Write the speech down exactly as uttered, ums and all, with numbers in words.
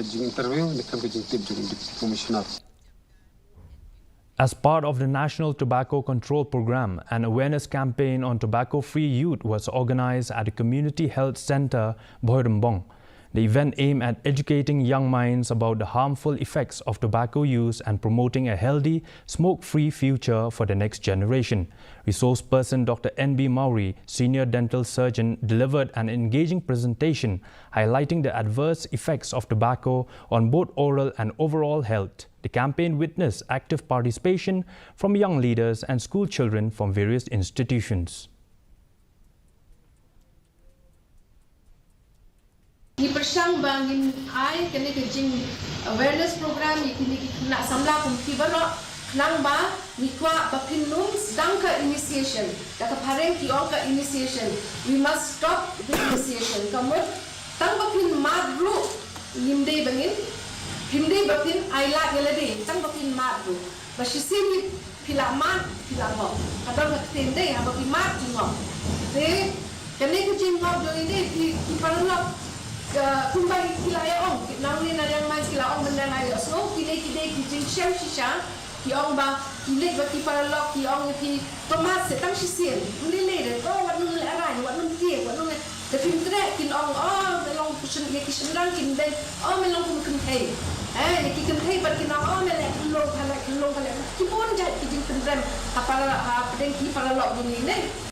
Jing interview, ni kam ka jing tip jong Deputy Commissioner. As part of the National Tobacco Control Programme, an awareness campaign on tobacco free youth was organised at the Community Health Centre, Bhoirymbong. The event aimed at educating young minds about the harmful effects of tobacco use and promoting a healthy, smoke free future for the next generation. Resource person Doctor N B Mowry, Senior Dental Surgeon, delivered an engaging presentation highlighting the adverse effects of tobacco on both oral and overall health. The campaign witnessed active participation from young leaders and school children from various institutions. Ngi pyrshang ba ngin ai kane ka jing awareness program ïa kine ki khynnah samla kum ki baroh khnang ba ngi kwah ba phin ym sdang ka initiation. Da ka phareng ki ong ka initiation. We must stop the initiation. Ka mut tang ba phin mad ruh ngim dei ba ngin, phim dei ba phin ai lad ïa lade tang ba phin mad ruh. Ba shisien phi la mad phi la ngop. Ka don ka ktien dei haba phi mad phi ngop. Te kane ka jingngop jong ngi dei ki paralok kumba ki la ïa ong, ki nongri na Riang Mines ki la ong mynta nga ïohsngew kine ki dei ki jingshem shisha. Ki ong ba ki leit ba ki paralok ki ong ïa phi to mad se tang shisien. Ym lei lei de, to wat nym lehrain, wat nym tieng, wat nym leh. Te phim treh kin ong, oh me long ki shynrang kin beiñ, oh me long kum kynthei. Eh, ïa ki kynthei pat kin ong, oh me leh khyllung, pha leh khyllung, pha leh. Ki bun jait ki jingpynrem ha para, hapdeng ki paralok jong ngi ne.